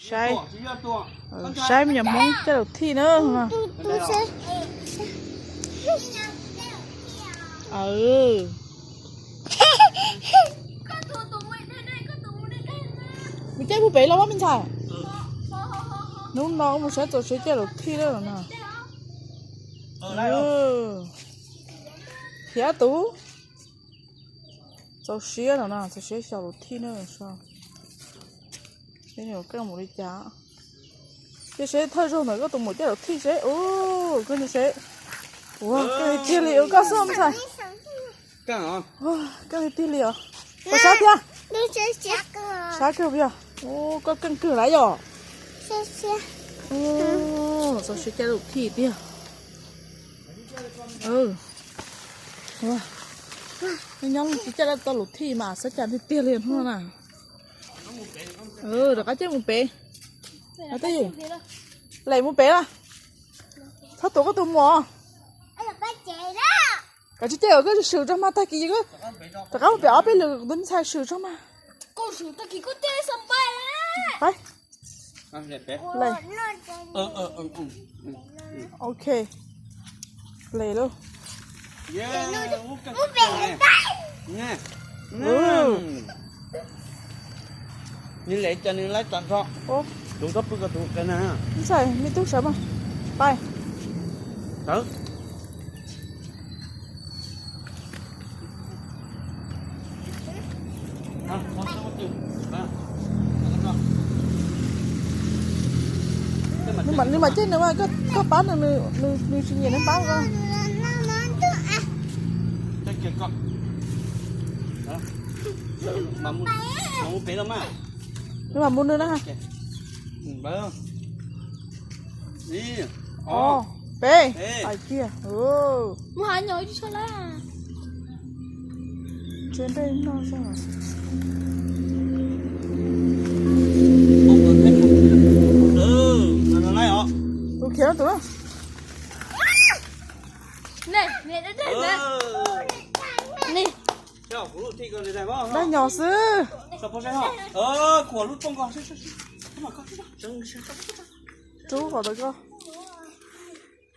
Saib, saib me nyuam Hmoob caj laum thij na. Mus caij mus pem los me ntxhais. Hnub no mus saib txaus siav caj laum thij na no. Thiab tus txaus siab no na, txaus siab xyaum laum thij na. Koj mus li cas? Cia seb thawj zaug ntawd koj tus muam caj laum thij seb. Koj cia seb. Ua, koj tiag li ua koj xwb ntxhais. Koj tiag li os. Koj sab tiag. Sab kawg yog. Koj keej kawg lawm yom. Txaus siab caj laum thij tiag. Nyob tsis caj tau laum thij mas xav cas tiag tiag li hnub na. Rov qab coj mus pem. Lem mus pem na. Txhob tuav koj tus muam. Koj tsis caij, koj swm rau mas tag kis rov qab mus pem ob peb lwm, kuv tus me ntxhais swm rau mas. Peb. Ok. Lem lauj. Nws lem ces nws laib tas nrho. Tus koj pw ko tus qe na. Ntxhais me tub sawv mas. Pais. Sawv. Nws mam caij nws mas, koj pab nws, nws tsis nyiam nws pab koj. Nws mam mus nws na. Peb, hais kiag. Tus khiav no tus na. Dab nyos xwb. Rub qhov ntawd koj.